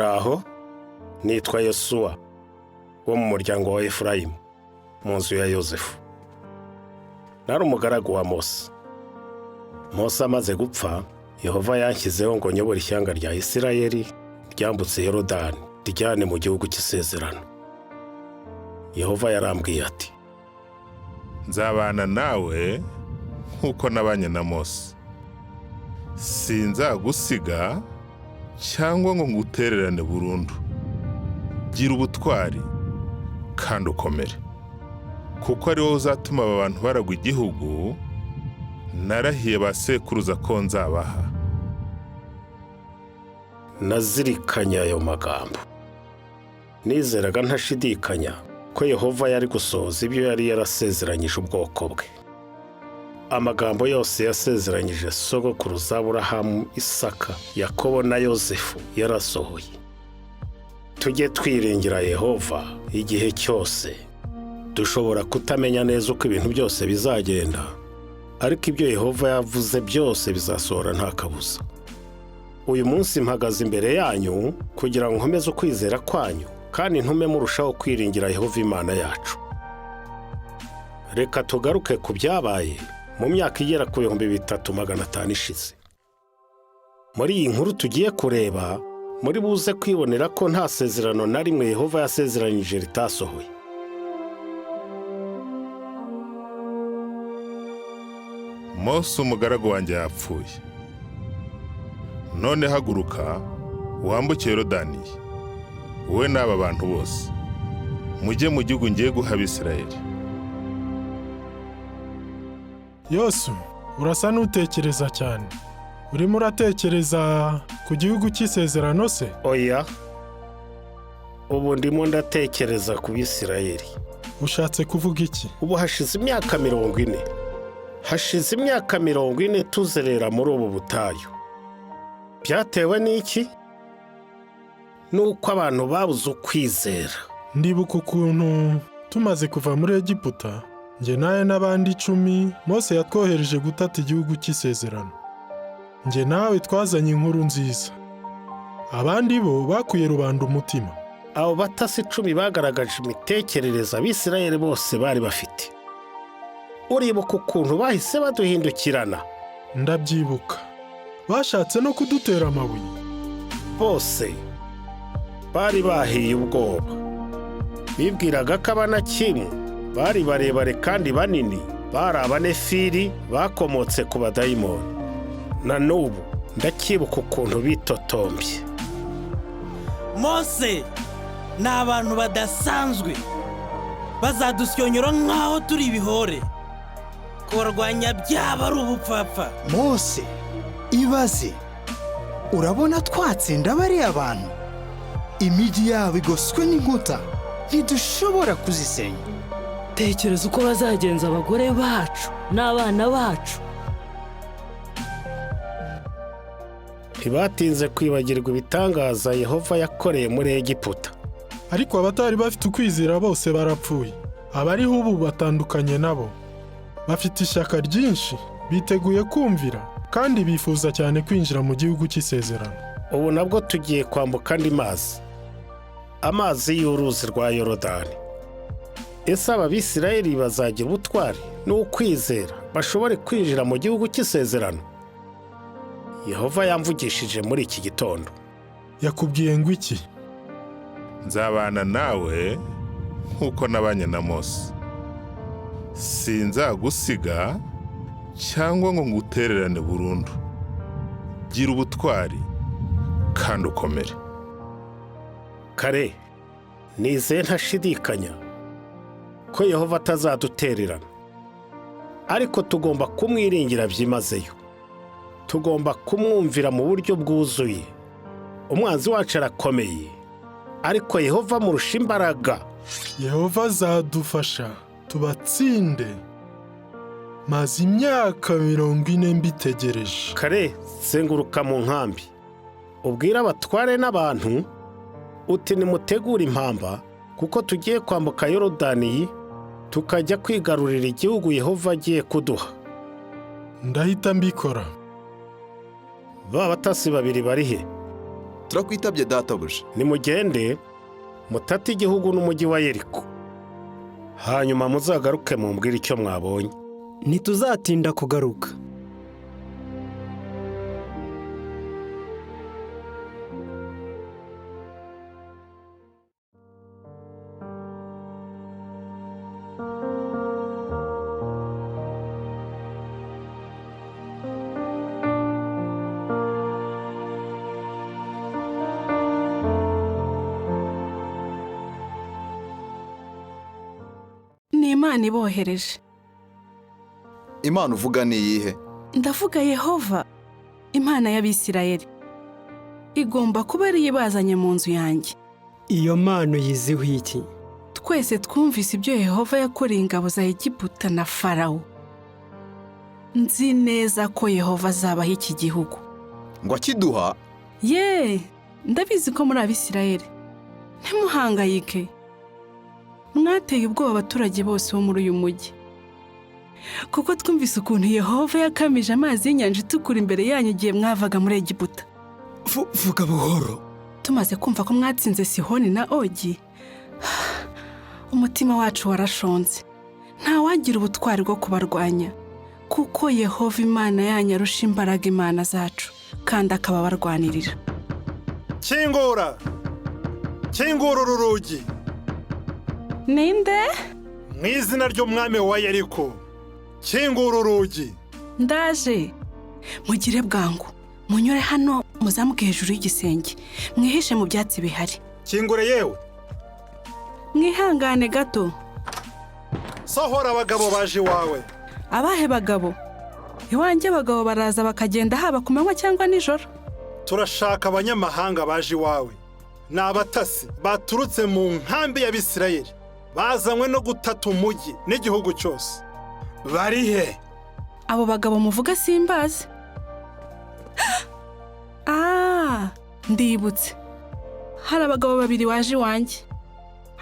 Muraho, nitwa Yosuwa wo mu muryango wa Efurayimu, mu nzu ya Yozefu. Nari umugaragu wa Mose. Mose amaze gupfa, Yehova yanshyizeho ngo nyobore ishyanga rya Isirayeli ryambutse Yorodani rijyane mu gihugu cy'isezerano. Yehova yarambwiye ati: Nzabana nawe nk'uko nabanye na Mose. Sinzagusiga cyangwa ngo ngutererane burundu. Gira ubutwari kandi ukomere, kuko ari wowe uzatuma aba bantu baragwa igihugu narahiye ba sekuruza ko nzabaha. Nazirikanye ayo magambo. Nizeraga ntashidikanya ko Yehova yari gusohoza ibyo yari yarasezeranyije ubwoko bwe. Amagambo yose yasezeranyije sogokuruza Aburahamu, Isaka, Yakobo na Yozefu yarasohoye. Tujye twiringira Yehova igihe cyose. Dushobora kutamenya neza uko ibintu byose bizagenda, ariko ibyo Yehova yavuze byose bizasohora nta kabuza. Uyu munsi mpagaze imbere yanyu kugira ngo nkomeze ukwizera kwanyu kandi ntume murushaho kwiringira Yehova Imana yacu. Reka tugaruke ku byabaye mu myaka igera ku 3500 ishize. Muri iyi nkuru tugiye kureba, muri buze kwibonera ko nta sezerano na rimwe Yehova yasezeranyije ritasohoye. Mose umugaragu wanjye yapfuye. None haguruka wambuke Yorodani, wowe n'aba bantu bose, mujye mu gihugu ngiye guha Abisirayeli. Yosu, urasa n'utekereza cyane. Urimo uratekereza ku gihugu cy'isezerano se? Oya, ubu ndimo ndatekereza ku Bisirayeli. Ushatse kuvuga iki? Ubu hashize imyaka 40. Hashize imyaka 40 tuzerera muri ubu butayu. Byatewe n'iki? Nuko abantu babuze ukwizera. Ndibuka ukuntu tumaze kuva muri Egiputa, njye nawe n'abandi 10, Mose yatwohereje gutata igihugu cy'isezerano. Njye nawe twazanye inkuru nziza. Abandi bo bakuye rubanda umutima. Abo batasi 10 bagaragaje imitekerereze Abisirayeli bose bari bafite. Uribuka ukuntu bahise baduhindukirana? Ndabyibuka. Bashatse no kudutera amabuye. Bose bari bahiye ubwoba. Bibwiraga ko Abanakimu bari barebare kandi banini, bari Abanefili bakomotse ku badayimoni. Na n'ubu ndacyibuka ukuntu bitotombye. Mose ni abantu badasanzwe, bazadusyonyora nk'aho turi ibihore. Kubarwanya byaba ari ubupfapfa. Mose, ibaze, urabona twatsinda bariya bantu? Imijyi yabo igoswe n'inkuta, ntidushobora kuzisenya. Tekereza uko bazagenza abagore bacu n'abana bacu. Ntibatinze kwibagirwa ibitangaza Yehova yakoreye muri Egiputa. Ariko abatari bafite ukwizera bose barapfuye. Abariho ubu batandukanye nabo. Bafite ishyaka ryinshi, biteguye kumvira kandi bifuza cyane kwinjira mu gihugu cy'isezerano. Ubu nabwo tugiye kwambuka andi mazi, amazi y'uruzi rwa Yorodani. Ese aba Bisirayeli bazagira ubutwari n'ukwizera bashobore kwinjira mu gihugu cy'isezerano? Yehova yamvugishije muri iki gitondo. Yakubwiye ngo iki? Nzabana nawe nk'uko nabanye na Mose. Sinzagusiga cyangwa ngo ngutererane burundu. Gira ubutwari kandi ukomere. Kare, nizeye ntashidikanya ko Yehova atazadutererana, ariko tugomba kumwiringira byimazeyo. Tugomba kumwumvira mu buryo bwuzuye. Umwanzi wacu arakomeye, ariko Yehova amurusha imbaraga. Yehova azadufasha tubatsinde. Maze imyaka 40 mbitegereje. Kare, zenguruka mu nkambi, ubwire abatware n'abantu uti nimutegure impamba, kuko tugiye kwambuka Yorodani tukajya kwigarurira igihugu Yehova agiye kuduha. Ndahita mbikora. Ba batasi babiri bari he? Turakwitabye databuja. Nimugende mutate igihugu n'umujyi wa Yeriko, hanyuma muzagaruke mumbwire icyo mwabonye. Ntituzatinda kugaruka. Ni Imana ibohereje. Imana uvuga ni iyihe? Ndavuga Yehova, Imana y'Abisirayeli. Igomba kuba ariyo ibazanye mu nzu yanjye. Iyo mpano yiziho iki? Twese twumvise ibyo Yehova yakoreye ingabo za Egiputa na Farawo. Nzi neza ko Yehova azabaha iki gihugu. Ngo akiduha? Ye, ndabizi ko muri Abisirayeli. Ntimuhangayike. Mwateye ubwoba abaturage bose bo muri uyu mujyi, kuko twumvise ukuntu Yehova yakamije amazi y'inyanja itukura imbere yanyu igihe mwavaga muri Egiputa. Vuga buhoro. Tumaze kumva ko mwatsinze Sihoni na Ogi, umutima wacu warashonze. Ntawagira ubutwari bwo kubarwanya, kuko Yehova Imana yanyu arusha imbaraga imana zacu, kandi akaba abarwanirira. Kingura! Kingura uru rugi! Ninde? Mu izina ry'umwami wa Yeriko, kingura urugi. Ndaje. Mugire bwangu, munyure hano, muzamuke hejuru y'igisenge, mwihishe mu byatsi bihari. Kingure yewe. Mwihangane gato. Sohora abagabo baje iwawe. Abahe bagabo? Iwanjye abagabo baraza bakagenda haba ku manywa cyangwa nijoro. Turashaka abanyamahanga baje iwawe. Ni abatasi baturutse mu nkambi y'Abisirayeli, bazanywe no gutata umujyi n'igihugu cyose. Bari he? Abo bagabo muvuga simbazi. Ah, ndibutse. Hari abagabo babiri waje iwanjye,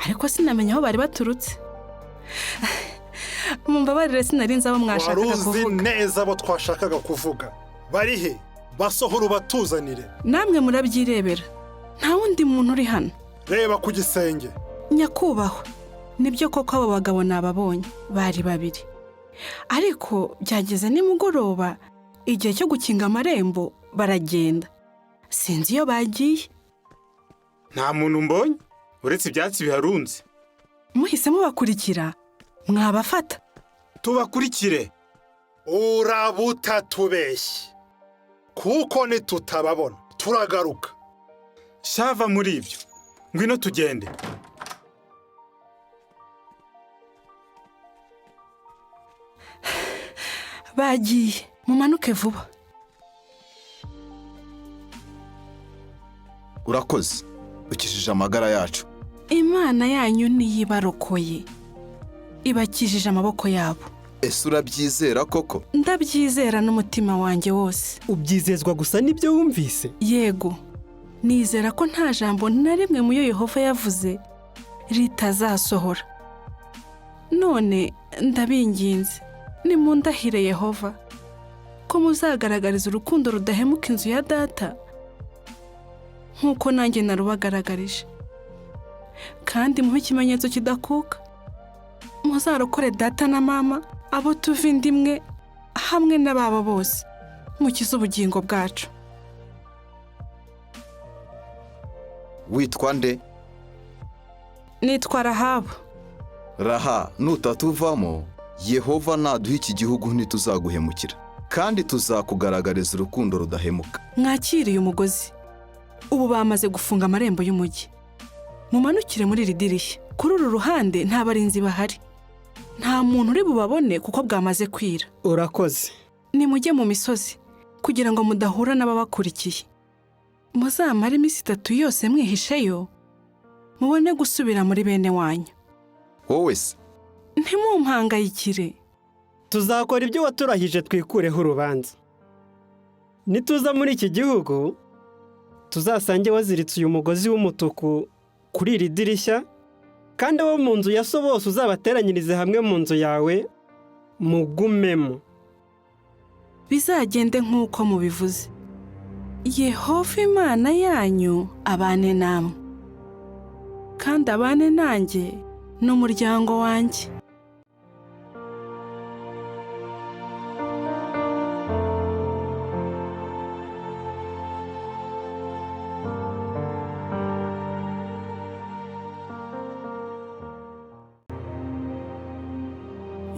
ariko sinamenya aho bari baturutse. Mumbabarire, sinari nzi abo mwashakaga Wari uzi kuvuga. neza abo twashakaga kuvuga. Bari he? Basohora ubatuzanire. Namwe murabyirebera, nta wundi muntu uri hano. Reba ku gisenge. Nyakubahwa, nibyo koko abo bagabo nababonye, bari babiri. Ariko byageze nimugoroba, igihe cyo gukinga amarembo, baragenda. Sinzi iyo bagiye. Nta muntu mbonye uretse ibyatsi biharunze. Muhise mubakurikira, mwabafata. Tubakurikire. Urabutatubeshye, kuko nitutababona turagaruka. Shava muri ibyo, ngwino tugende. Bagiye, mumanuke vuba. Urakoze, ukijije amagara yacu. Imana yanyu niyo ibarokoye, ibakijije amaboko yabo. Ese urabyizera koko? Ndabyizera n'umutima wanjye wose. Ubyizezwa gusa n'ibyo wumvise? Yego, nizera ko nta jambo na rimwe mu yo Yehova yavuze ritazasohora. None ndabinginze, nimundahire Yehova ko muzagaragariza urukundo rudahemuka inzu ya data, nk'uko nanjye narubagaragarije, kandi muhe ikimenyetso kidakuka. Muzarokore data na mama, abo tuva inda imwe, hamwe n'ababo bose, mukize ubugingo bwacu. Witwa nde? Nitwa Rahabu. Raha, nutatuvamo, Yehova naduha iki gihugu ntituzaguhemukira, kandi tuzakugaragariza urukundo rudahemuka. Mwakiriye umugozi. Ubu bamaze gufunga amarembo y'umujyi. Mumanukire muri iri dirishya. Kuri uru ruhande nta barinzi bahari. Nta muntu uri bubabone kuko bwamaze kwira. Urakoze. Nimujye mu misozi kugira ngo mudahura n'ababakurikiye. Muzamare iminsi 3 yose mwihisheyo, mubone gusubira muri bene wanyu. Wowe se? Ntimumpangayikire. Tuzakora ibyo waturahije twikureho urubanza. Nituza muri iki gihugu, tuzasange waziritse uyu mugozi w'umutuku kuri iri dirishya, kandi abo mu nzu ya so bose uzabateranyirize hamwe mu nzu yawe, mugumemo. Bizagende nk'uko mubivuze. Yehova Imana yanyu abane namwe, kandi abane nanjye n'umuryango wanjye.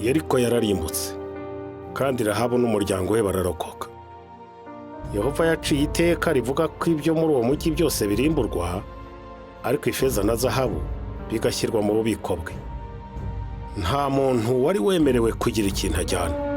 Yeriko yararimbutse, kandi Rahabu n'umuryango we bararokoka. Yehova yaciye iteka rivuga ko ibyo muri uwo mujyi byose birimburwa, ariko ifeza na zahabu bigashyirwa mu bubiko bwe. Nta muntu wari wemerewe kugira ikintu ajyana.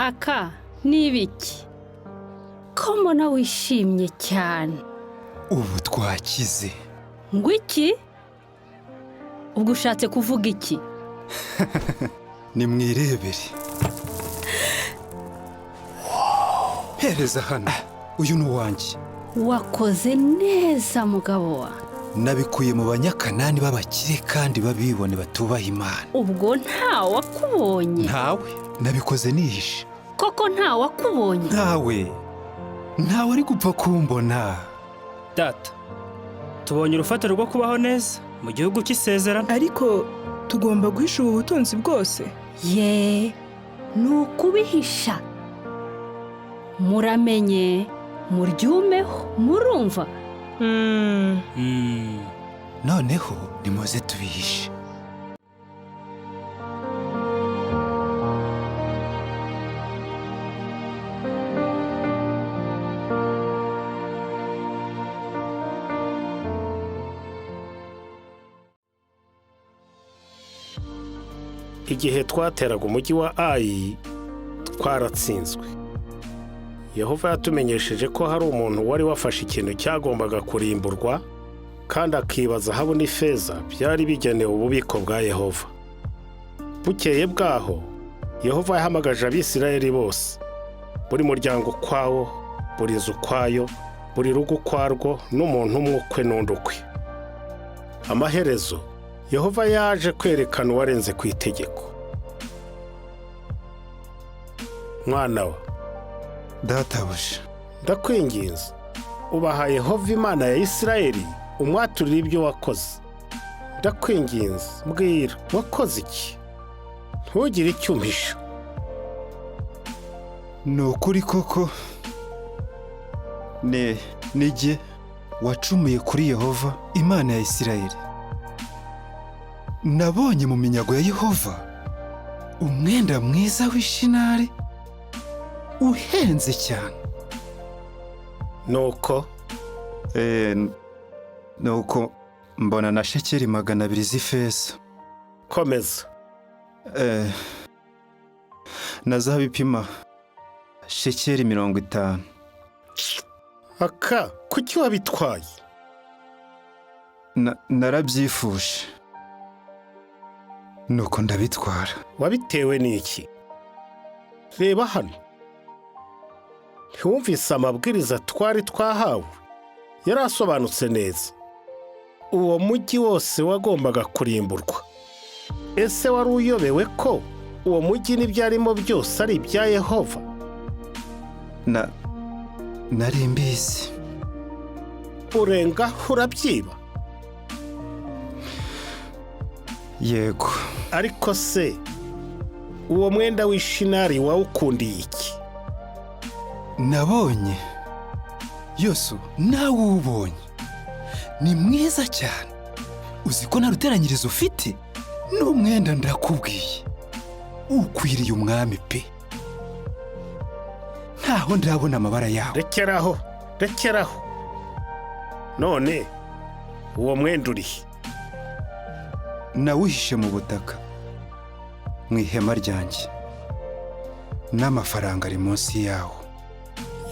Aka ni ibiki ko mbona wishimye cyane? Ubu twakize. Ngo iki? Ubwo ushatse kuvuga iki? Nimwirebere. Hereza hano, uyu ni uwanjye. Wakoze neza mugabo wa. Nabikuye mu Banyakanani b'abakire kandi babibone batubaha Imana. Ubwo ntawe wakubonye? Ntawe, nabikoze nihishe. Koko ntawe wakubonye? Ntawe, ntawe ari gupfa kumbona. Data, tubonye urufatiro rwo kubaho neza mu gihugu cy'isezerano. Ariko tugomba guhisha ubu butunzi bwose. Ye, ni ukubihisha. Muramenye, muryumeho, murumva. Noneho nimuze tubihishe. Igihe twateraga umujyi wa Ayi twaratsinzwe. Yehova yatumenyesheje ko hari umuntu wari wafashe ikintu cyagombaga kurimburwa, kandi akiba zahabu n'ifeza byari bigenewe ububiko bwa Yehova. Bukeye bwaho, Yehova yahamagaje Abisirayeli bose, buri muryango ukwawo, buri nzu ukwayo, buri rugo ukwarwo, n'umuntu umwe ukwe n'undi ukwe. Amaherezo Yehova yaje kwerekana uwarenze ku itegeko. Mwana wa databuja, ndakwinginze ubaha Yehova Imana ya Isirayeli, umwaturire ibyo wakoze. Ndakwinginze mbwira, wakoze iki? Ntugire icyo umpisha. Ni ukuri koko ni jye wacumuye kuri Yehova Imana ya Isirayeli. Nabonye mu minyago ya Yehova umwenda mwiza w'ishinari uhenze cyane. Nuko nuko mbona na shekeli 200 z'ifeza. Komeza. Na zahabu ipima shekeli 50. Aka, kuki wabitwaye? Narabyifuje nuko ndabitwara. Wabitewe n'iki? Reba hano, ntiwumvise amabwiriza twari twahawe? Yari asobanutse neza. Uwo mujyi wose wagombaga kurimburwa. Ese wari uyobewe ko uwo mujyi n'ibyarimo byose ari ibya Yehova? Nari mbizi. Urenga urabyiba? Yego. Ariko se uwo mwenda w'ishinari wawukundiye iki? Nabonye Yosu, nawe uwubonye ni mwiza cyane. Uzi ko nta ruteranyirizo ufite n'umwenda, ndakubwiye ukwiriye umwami pe. Ntaho ndabona amabara yawe. Rekeraho, rekeraho. None uwo mwenda urihe? Nawuhishe mu butaka mu ihema ryanjye, n'amafaranga ari munsi yawo.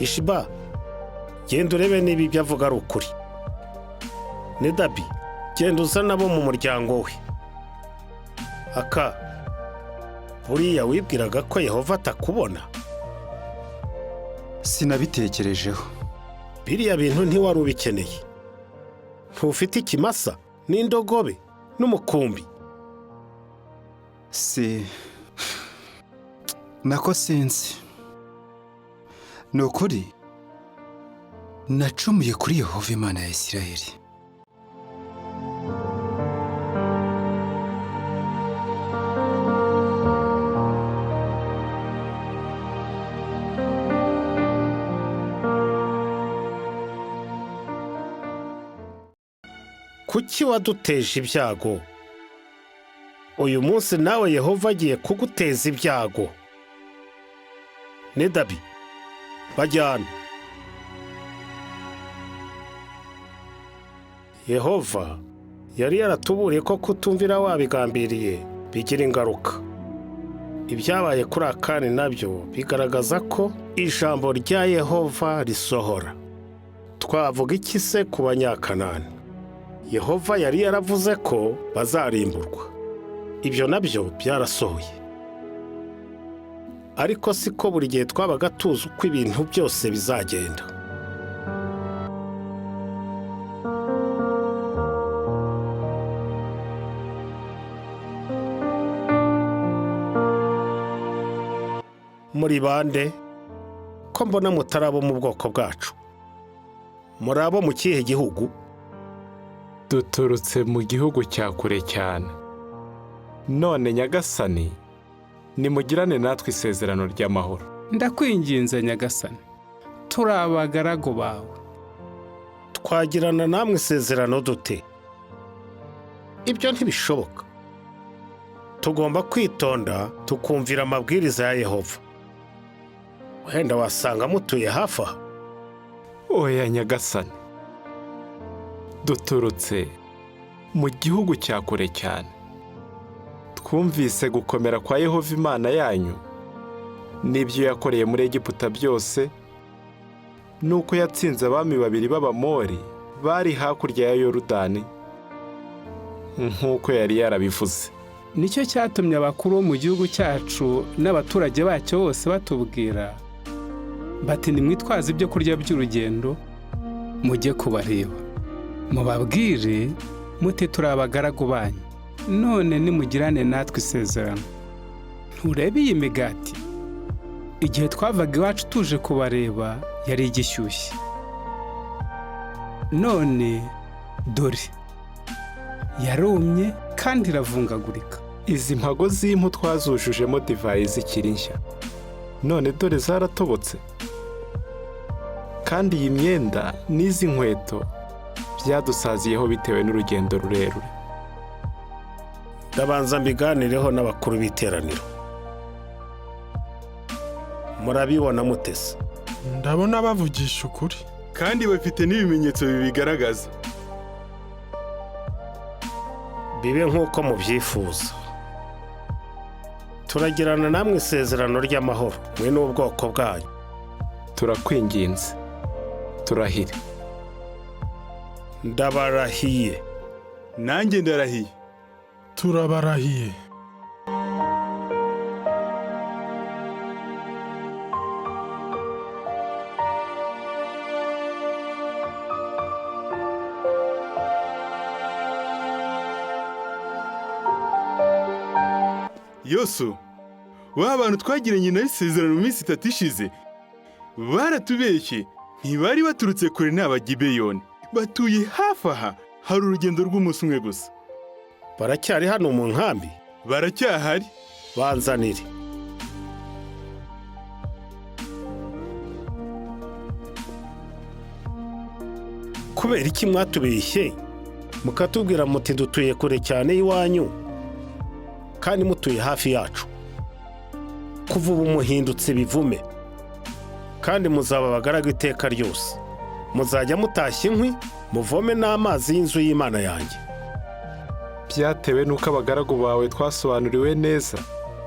Ishiba, genda urebe niba ibyo avuga ari ukuri. Nedabi, genda uzana abo mu muryango we. Aka, buriya wibwiraga ko Yehova atakubona? Sinabitekerejeho. Biriya bintu ntiwari ubikeneye. Ntufite ikimasa n'indogobe n'umukumbi? Si nako sinzi. Ni ukuri nacumuye kuri Yehova Imana ya Isirayeli. Kuki waduteje ibyago? Uyu munsi nawe Yehova agiye kuguteza ibyago. Nedabi, bajyana. Yehova yari yaratuburiye ko kutumvira wabigambiriye bigira ingaruka. Ibyabaye kuri Akani nabyo bigaragaza ko ijambo rya Yehova risohora. Twavuga iki se ku Banyakanani? Yehova yari yaravuze ko bazarimburwa. Ibyo nabyo byarasohoye. Ariko siko buri gihe twabaga tuzi uko ibintu byose bizagenda. Muri bande ko mbona mutari abo mu bwoko bwacu? Muri abo mu kihe gihugu? Duturutse mu gihugu cya kure cyane. None Nyagasani, nimugirane natwe isezerano ry'amahoro. Ndakwinginze Nyagasani, turi abagaragu bawe. Twagirana namwe isezerano dute? Ibyo ntibishoboka. Tugomba kwitonda tukumvira amabwiriza ya Yehova. Wenda wasanga mutuye hafi aha. Oya Nyagasani, duturutse mu gihugu cya kure cyane. Twumvise gukomera kwa Yehova Imana yanyu n'ibyo yakoreye muri Egiputa byose, nuko yatsinze abami babiri b'Abamori bari hakurya ya Yorudani, nk'uko yari yarabivuze. Nicyo cyatumye abakuru bo mu gihugu cyacu n'abaturage bacyo bose batubwira bati: nimwitwaze ibyo kurya by'urugendo mujye kubareba, mubabwire muti turi abagaragu banyu, none nimugirane natwe isezerano. Nturebe iyi migati? Igihe twavaga iwacu tuje kubareba yari igishyushye, none dore yarumye kandi iravungagurika. Izi mpago z'impu twazujujemo divayi zikiri nshya, none dore zaratobotse. Kandi iyi myenda n'izi nkweto byadusaziyeho bitewe n'urugendo rurerure. Ndabanza mbiganireho n'abakuru b'iteraniro. Murabibona mutese? Ndabona bavugisha ukuri. Kandi bafite n'ibimenyetso bibigaragaza. Bibe nk'uko mubyifuza. Turagirana namwe isezerano ry'amahoro, mwe n'ubwoko bwanyu. Turakwinginze, turahire. Ndabarahiye. Nanjye ndarahiye. Turabarahiye. Yosu, ba bantu twagiranye nayo isezerano mu minsi 3 ishize baratubeshye. Ntibari baturutse kure, ni Abagibeyoni, batuye hafi aha, hari urugendo rw'umunsi umwe gusa. Baracyari hano mu nkambi? Baracyahari. Banzanire. Kubera iki mwatubeshye mukatubwira muti dutuye kure cyane y'iwanyu, kandi mutuye hafi yacu? Kuva ubu muhindutse ibivume, kandi muzaba abagaragu iteka ryose. Muzajya mutashya inkwi, muvome n'amazi y'inzu y'Imana yanjye. Byatewe n'uko abagaragu bawe twasobanuriwe neza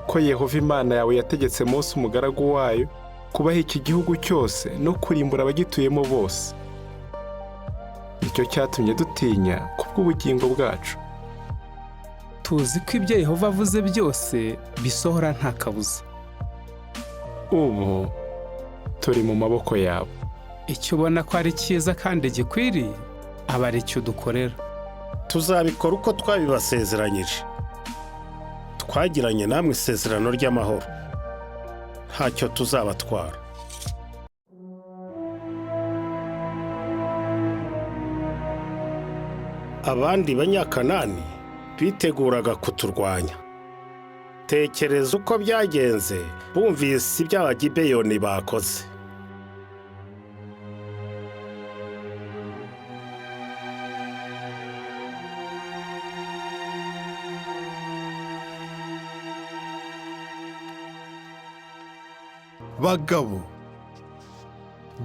ko Yehova Imana yawe yategetse Mose umugaragu wayo kubaha iki gihugu cyose no kurimbura abagituyemo bose. Nicyo cyatumye dutinya kubw'ubugingo bwacu. Tuzi ko ibyo Yehova avuze byose bisohora nta kabuza. Ubu turi mu maboko yawe. Icyo ubona ko ari cyiza kandi gikwiriye, aba ari cyo udukorera. Tuzabikora uko twabibasezeranyije. Twagiranye namwe isezerano ry'amahoro, ntacyo tuzabatwara. Abandi Banyakanani biteguraga kuturwanya. Tekereza uko byagenze bumvise ibyo Abagibeyoni bakoze. Bagabo,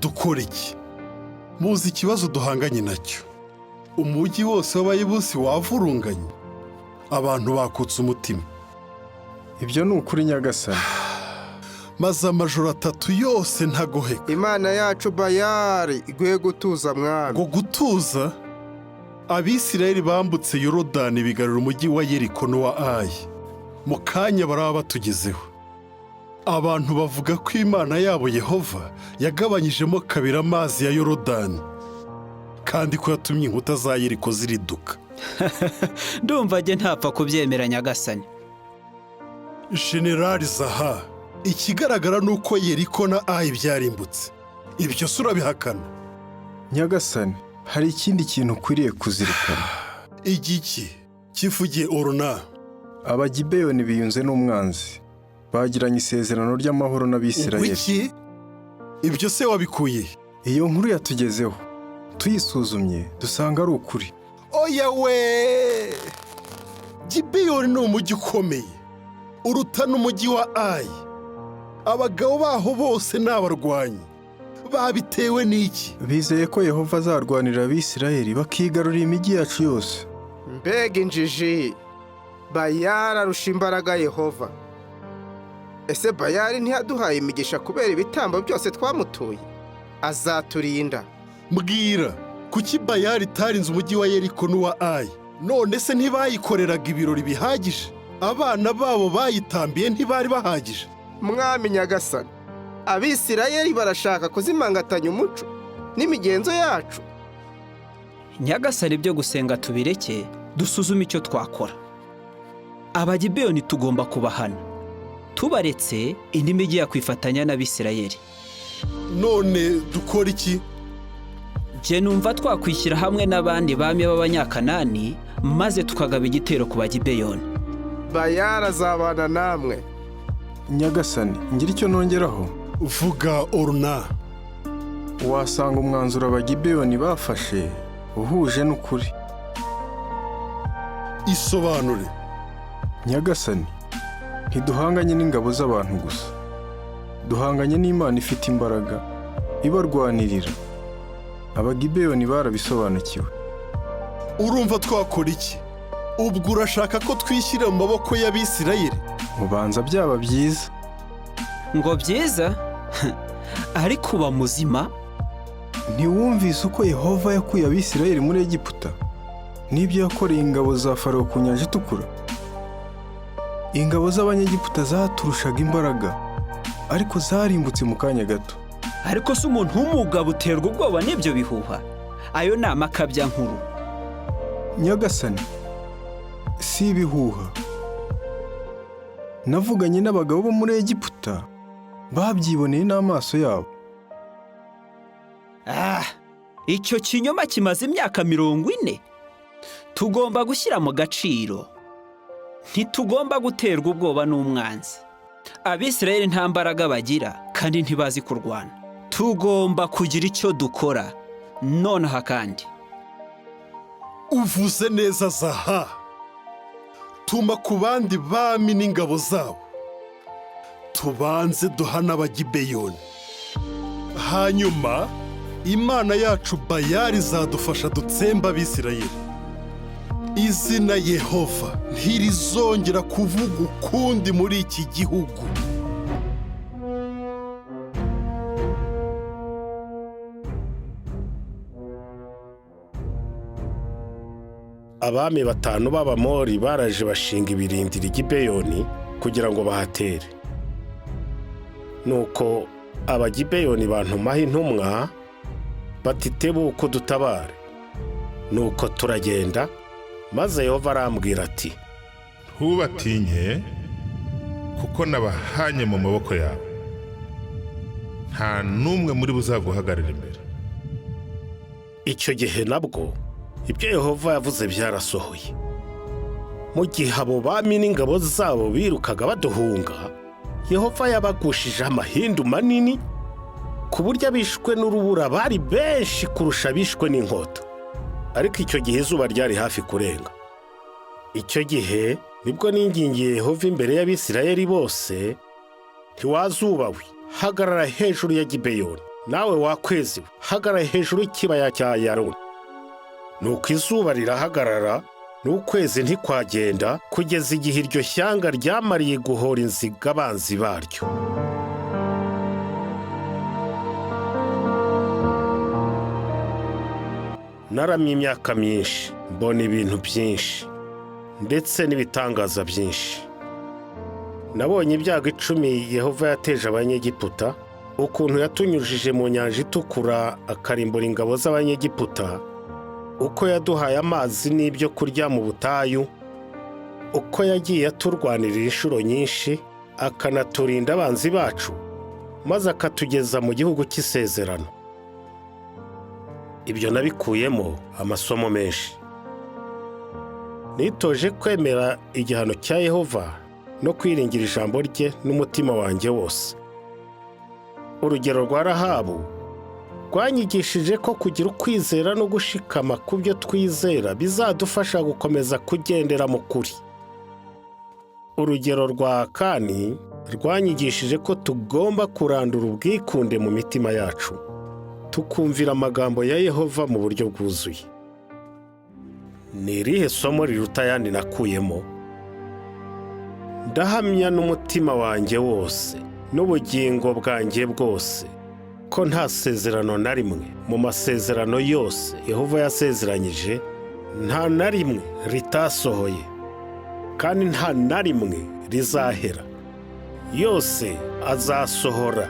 dukora iki? Muzi ikibazo duhanganye nacyo. Umujyi wose w'Abayebusi wavurunganye, abantu bakutse umutima. Ibyo ni ukuri, nyagasani. Maze amajoro 3 yose ntagoheka. Imana yacu Bayari iguhe gutuza, mwami. Ngo gutuza? Abisirayeli bambutse Yorodani bigarura umujyi wa Yeriko n'uwa Ayi. Mu kanya baraba batugezeho. Abantu bavuga ko Imana yabo Yehova yagabanyijemo kabiri amazi ya Yorodani, kandi ko yatumye inkuta za Yeriko ziriduka. Ndumva njye ntapfa kubyemera, nyagasani. Generali Zaha, ikigaragara ni uko Yeriko na Ayi byarimbutse. Ibyo si urabihakana? Nyagasani, hari ikindi kintu ukwiriye kuzirikana. Igiki? Kivugiye Oruna. Abagibeyoni biyunze n'umwanzi, bagiranye isezerano ry'amahoro n'Abisirayeli. Iki? Ibyo se wabikuye? Iyo nkuru yatugezeho, tuyisuzumye dusanga ari ukuri. Oya we! Gibeyoni ni umujyi ukomeye, uruta n'umujyi wa Ayi. Abagabo baho bose ni abarwanyi. Babitewe n'iki? Bizeye ko Yehova azarwanirira Abisirayeli bakigarurira imijyi yacu yose. Mbega injiji! Bayari arusha imbaraga Yehova. Ese Bayari ntiyaduhaye imigisha kubera ibitambo byose twamutuye? Azaturinda. Mbwira, kuki Bayari itarinze umujyi wa Yeriko n'uwa Ayi? None se ntibayikoreraga ibirori bihagije? Abana babo bayitambiye ntibari bahagije? Mwami nyagasani, Abisirayeli barashaka kuzimangatanya umuco n'imigenzo yacu. Nyagasani, ibyo gusenga tubireke, dusuzume icyo twakora. Abagibeyoni tugomba kubahana. Tubaretse indi mijyi yakwifatanya n'Abisirayeli. None dukora iki? Jye numva twakwishyira hamwe n'abandi bami b'Abanyakanani, maze tukagaba igitero ku Bagibeyoni. Bayari azabana namwe. Nyagasani, ngira icyo nongeraho. Vuga Oruna. Wasanga umwanzuro Abagibeyoni bafashe uhuje n'ukuri. Isobanure. Nyagasani, ntiduhanganye n'ingabo z'abantu gusa, duhanganye n'Imana ifite imbaraga ibarwanirira. Abagibeyoni barabisobanukiwe. Urumva twakora iki? Ubwo urashaka ko twishyira mu maboko y'Abisirayeli? Ubanza byaba byiza. Ngo byiza? Ariko uba muzima? Ntiwumvise uko Yehova yakuye Abisirayeli muri Egiputa, n'ibyo yakoreye ingabo za Farawo ku nyanja itukura? Ingabo z'Abanyegiputa zaturushaga imbaraga, ariko zarimbutse mu kanya gato. Ariko se umuntu w'umugabo uterwa ubwoba n'ibyo bihuha? Ayo ni amakabya nkuru. Nyagasani, si ibihuha. Navuganye n'abagabo bo muri Egiputa, babyiboneye n'amaso yabo. Icyo kinyoma kimaze imyaka 40. Tugomba gushyira mu gaciro. Ntitugomba guterwa ubwoba n'umwanzi. Abisirayeli nta mbaraga bagira kandi ntibazi kurwana. Tugomba kugira icyo dukora nonaha. Kandi uvuze neza Zaha. Tuma ku bandi bami n'ingabo zabo, tubanze duhana Abagibeyoni. Hanyuma Imana yacu Bayari izadufasha dutsemba Abisirayeli. Izina Yehova ntirizongera kuvuga ukundi muri iki gihugu. Abami batanu b'Abamori baraje bashinga ibirindiro i Gibeyoni kugira ngo bahatere. Nuko Abagibeyoni bantumaho intumwa bati tebuka udutabare. Nuko turagenda, maze Yehova arambwira ati Ntubatinye, kuko nabahanye mu maboko yawe. Nta n'umwe muri bo uzaguhagarara imbere. Icyo gihe nabwo ibyo Yehova yavuze byarasohoye. Mu gihe abo bami n'ingabo zabo birukaga baduhunga, Yehova yabagushije amahindu manini, ku buryo abishwe n'urubura bari benshi kurusha abishwe n'inkota. Ariko icyo gihe izuba ryari hafi kurenga. Icyo gihe nibwo ningingiye Yehova imbere y'Abisirayeli bose, ntiwazubawe hagarara hejuru ya Gibeyoni, nawe wakwezi we hagarara hejuru y'ikibaya cya Yaroni. Nuko izuba rirahagarara, n'ukwezi ntikwagenda, kugeza igihe iryo shyanga ryamariye guhora inziga abanzi baryo. Naramye imyaka myinshi, mbona ibintu byinshi, ndetse n'ibitangaza byinshi. Nabonye ibyago 10 Yehova yateje Abanyegiputa, ukuntu yatunyujije mu nyanja itukura akarimbura ingabo z'Abanyegiputa, uko yaduhaye amazi n'ibyo kurya mu butayu, uko yagiye aturwanirira inshuro nyinshi, akanaturinda abanzi bacu, maze akatugeza mu gihugu cy'isezerano. Ibyo nabikuyemo amasomo menshi. Nitoje kwemera igihano cya Yehova no kwiringira ijambo rye n'umutima wanjye wose. Urugero rwa Rahabu rwanyigishije ko kugira ukwizera no gushikama ku byo twizera bizadufasha gukomeza kugendera mu kuri. Urugero rwa Akani rwanyigishije ko tugomba kurandura ubwikunde mu mitima yacu, tukumvira amagambo ya Yehova mu buryo bwuzuye. Ni irihe somo riruta ayandi nakuyemo? Ndahamya n'umutima wanjye wose n'ubugingo bwanjye bwose ko nta sezerano na rimwe mu masezerano yose Yehova yasezeranyije, nta na rimwe ritasohoye, kandi nta na rimwe rizahera. Yose azasohora.